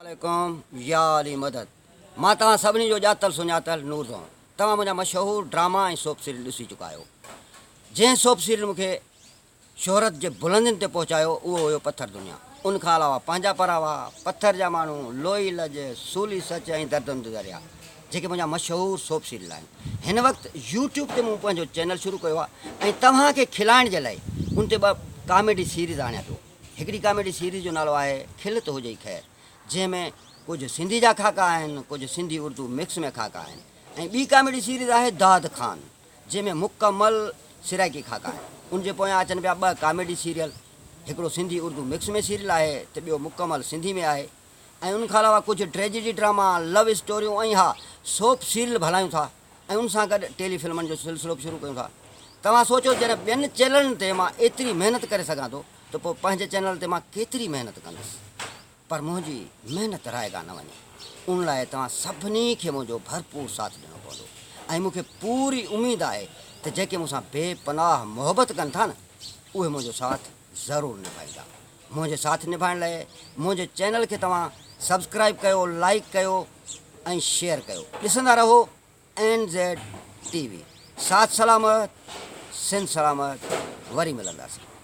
عليڪم يا علي مدد مان توهان سڀني جو ڄاتل سڃاتل نور زون توهان منهنجا مشهور ڊراما ۽ سوپ سيريل ڏسي چڪا آهيو جنهن سوپ سيريل مون کي شهرت جي بلندين تي پهچايو اهو هيو پٿر دنيا ان کان علاوه پنهنجا پراوا پٿر جا ماڻهو لوئي لڄ سولي سچ ۽ دردن جو دريا جيڪي منهنجا مشهور سوپ سيريل آهن هن وقت يوٽيوب تي مون پنهنجو چينل شروع ڪيو آهي ۽ توهان کي کلائڻ جي لاء ان تي ٻه ڪاميڊي سيريز آڻيان پيو هڪڙي ڪاميڊي سيريز جو نالو آهي کل ته هجئي خير جنهن ۾ ڪجهه سنڌي جا خاڪا آهن ڪجهه سنڌي اردو مڪس ۾ خاڪا آهن ۽ ٻي ڪاميڊي سيريز آهي داد خان جنهن ۾ مڪمل سرائيڪي خاڪا آهن ان جي پويان اچن پيا ٻه ڪاميڊي سيريل هڪڙو سنڌي اردو مڪس ۾ سيريل آهي ته ٻيو مڪمل سنڌي ۾ آهي ۽ ان کان علاوه ڪجهه ٽريجڊي ڊراما لو اسٽوريون ۽ ها سوپ سيريل به هلايون ٿا ۽ ان سان گڏ ٽيلي فلمن جو سلسلو به شروع ڪيون ٿا. توهان سوچيو جڏهن ٻين چينلن تي مان ايتري محنت ڪري سگهان ٿو ته پوء پنهنجي چينل تي مان ڪيتري محنت ڪندس. پر منهنجي محنت رائگان نه وڃي ان لاء توهان سڀني کي منهنجو ڀرپور ساٿ ڏيڻو پوندو ۽ مون کي پوري اميد آهي ته جيڪي مون سان بي پناهه محبت ڪن ٿا نه اهي منهنجو ساٿ ضرور نڀائيندا. منهنجي ساٿ نڀائڻ لاء منهنجي چينل کي توهان سبسڪرائيب ڪيو لائيڪ ڪيو ۽ شيئر ڪيو ڏسندا رهو اين زيڊ ٽي وي ساٿ سلامت سنڌ سلامت وري ملنداسين.